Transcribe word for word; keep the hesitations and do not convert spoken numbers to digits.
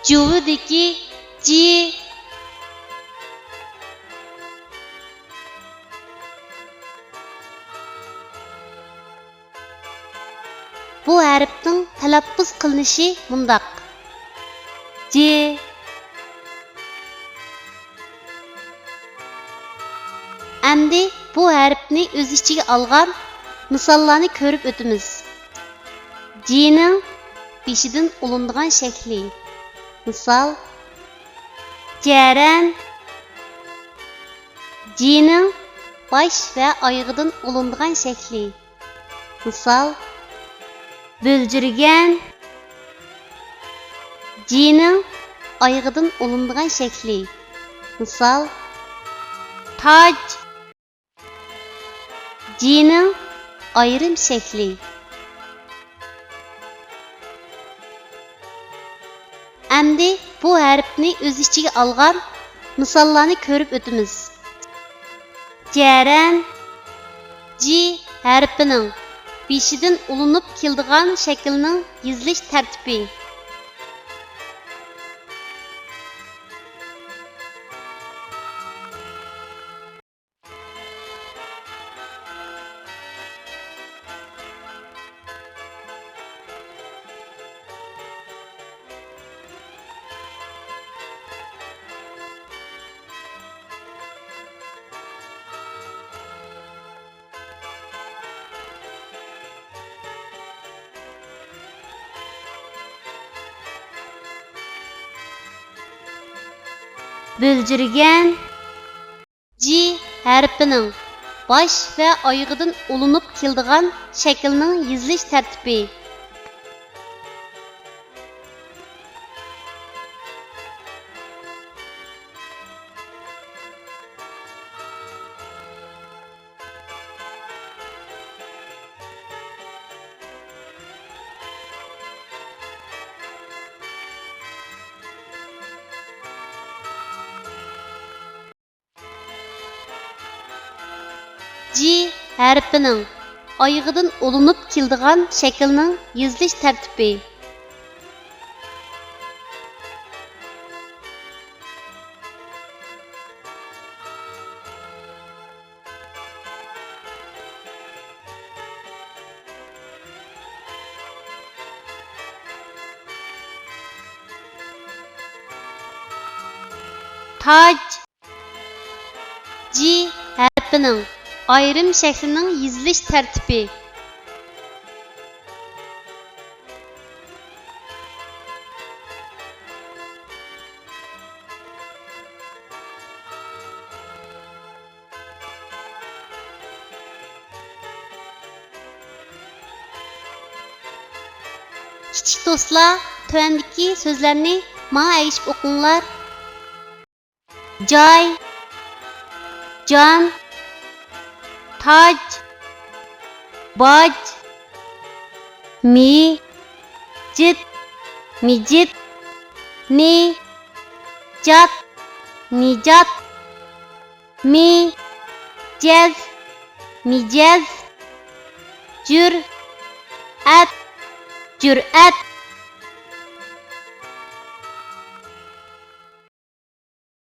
جۇۋىدىكى جى. بۇ ھەرپنىڭ تەلەپپۇز قىلىنىشى مۇنداق: جى. ئەمدى بۇ ھەرپنى ئۆز ئىچىگە ئالغان مىساللارنى كۆرۈپ ئۆتىمىز. جىنىڭ بېشىدىن ئۇلىنىدىغان شەكلى. مىسال، جەرەن. جىنىڭ باش ۋە ئايىغىدىن ئۇلىنىدىغان شەكلى. مىسال، بۆلجۈرگەن. جىنىڭ ئايىغىدىن ئۇلىنىدىغان شەكلى. مىسال، تاج. جىنىڭ ئايرىم شەكلى. ئەمدى بۇ ھەرپنى ئۆز ئىچىگە ئالغان مىساللارنى كۆرۈپ ئۆتىمىز. جەرەن، جى ھەرپىنىڭ بېشىدىن ئۇلىنىپ كېلىدىغان شەكىلنىڭ يېزىلىش تەرتىپى. بۆلجۈرگەن. جى ھەرپىنىڭ باش ۋە ئايىغىدىن ئۇلىنىپ كېلىدىغان شەكىلنىڭ يېزىلىش تەرتىپى. جى ھەرپىنىڭ ئايىغىدىن ئۇلىنىپ كېلىدىغان شەكىلنىڭ يېزىلىش تەرتىپى. تاج. جى ھەرپىنىڭ ئايرىم شەكلىنىڭ يېزىلىش تەرتىپى. كىچىك دوستلار، تۆۋەندىكى سۆزلەرنى ماڭا ئەگىشىپ ئوقۇڭلار. جاي، جان، تاج، باج، مى، جىت، مىجىت، نى، جات، نىجات، مى، جەز، مىجەز، جۈر، ئەت، جۈرئەت،